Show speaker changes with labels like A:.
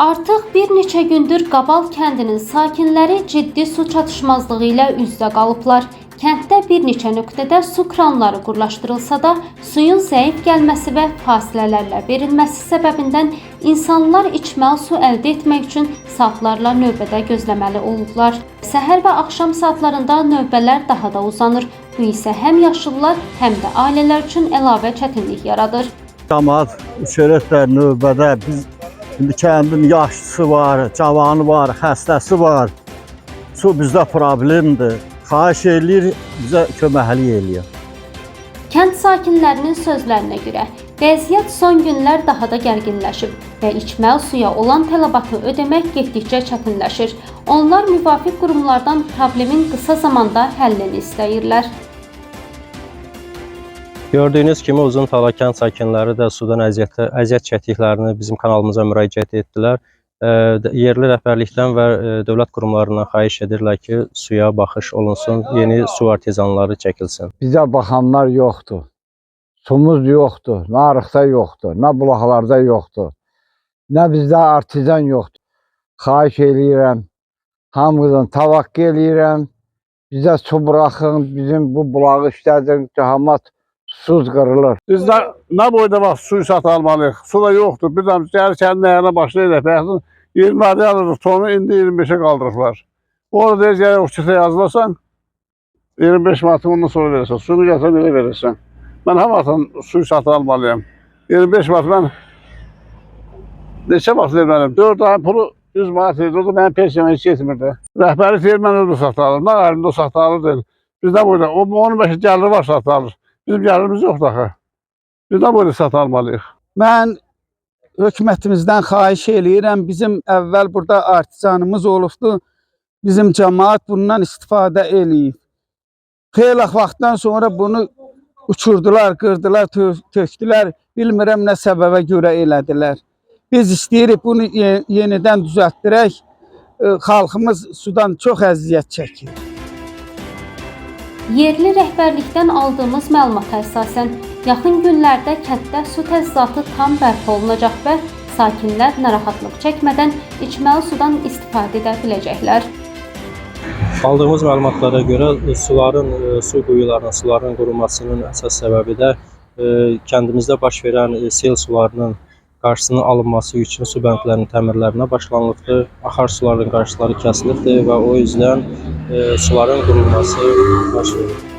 A: Artıq bir neçə gündür Qabal kəndinin sakinləri ciddi su çatışmazlığı ilə üz-üzə qalıblar. Kənddə bir neçə nöqtədə su kranları qurlaşdırılsa da, suyun zəif gəlməsi və fasilələrlə verilməsi səbəbindən insanlar içməli su əldə etmək üçün saatlarla növbədə gözləməli olublar. Səhər və axşam saatlarında növbələr daha da uzanır. Bu isə həm yaşlılar, həm də ailələr üçün əlavə çətinlik yaradır.
B: Camaat üçərətlər növbədə. Biz indi kəndin yaşlısı var, cavanı var, xəstəsi var. Su bizdə problemdir. Xahiş eləyir, bizə köməklik eləyir.
A: Kənd sakinlərinin sözlərinə görə, vəziyyət son günlər daha da gərginləşib və içməli suya olan tələbatı ödəmək getdikcə çətinləşir. Onlar müvafiq qurumlardan problemin qısa zamanda həllini istəyirlər.
C: Gördüyünüz kimi Uzuntala kənd sakinləri də sudan əziyyət çəkdiklərini bizim kanalımıza müraciət etdilər. Yerli rəhbərlikdən və dövlət qurumlarından xahiş edirlər ki, suya baxış olunsun, yeni su artezanları çəkilsin.
D: Bizə baxanlar yoxdur. Sumuz yoxdur, nə arıqda yoxdur, nə bulaqlarda yoxdur. Nə bizdə artizan yoxdur. Xahiş eləyirəm, hamınızdan təvəkkül eləyirəm. Bizə su buraxın, bizim bu bulağı işlədin, cəmaət susuz qırılır.
E: Biz nə boyda vaxt suyu satın almalıyıq? Su da yoxdur. Bir də gəlir kəndin ayağına başlayırıq. Bəxtin 20 manata alırıq tonu, indi 25-ə qaldırıblar. Orada deyir, gəlir oçuta yazılasan, 25 manatı ondan sonra verirsən. Suyunu gətirən elə verirsən. Mən ha vaxtdan suyu satın almalıyam. 25 manat mən neçə vaxt verməliyim? 4 ayın pulu 100 manat idi. O da mənim pensiyama heç yetmirdi. Rəhbəri deyir, mən özüm satın alırım. Nə əlimdə o satın alır deyil. Biz nə boyda? O, onun bəşi gəliri var satın alır. Bizim gəlirimiz yoxdur axı. Biz nə boyda satın almalıyıq?
F: Mən hökumətimizdən xahiş eləyirəm. Bizim əvvəl burada artizanımız olubdu. Bizim cəmaət bundan istifadə eləyib. Xeyli vaxtdan sonra bunu uçurdular, qırdılar, tökdülər. Bilmirəm nə səbəbə görə elədilər. Biz istəyirik bunu yenidən düzəltdirək. Xalqımız sudan çox əziyyət çəkir.
A: Yerli rəhbərlikdən aldığımız məlumata əsasən, yaxın günlərdə kənddə su təchizatı tam bərpa olunacaq və sakinlər narahatlıq çəkmədən içməli sudan istifadə edə biləcəklər.
C: Aldığımız məlumatlara görə suların, su quyularının, suların qurumasının əsas səbəbi də kəndimizdə baş verən sel sularının qarşısının alınması üçün su bəndlərinin təmirlərinə başlanılıbdır. Axar suların qarşıları kəsilibdir və o yüzdən suların qurulması baş verir.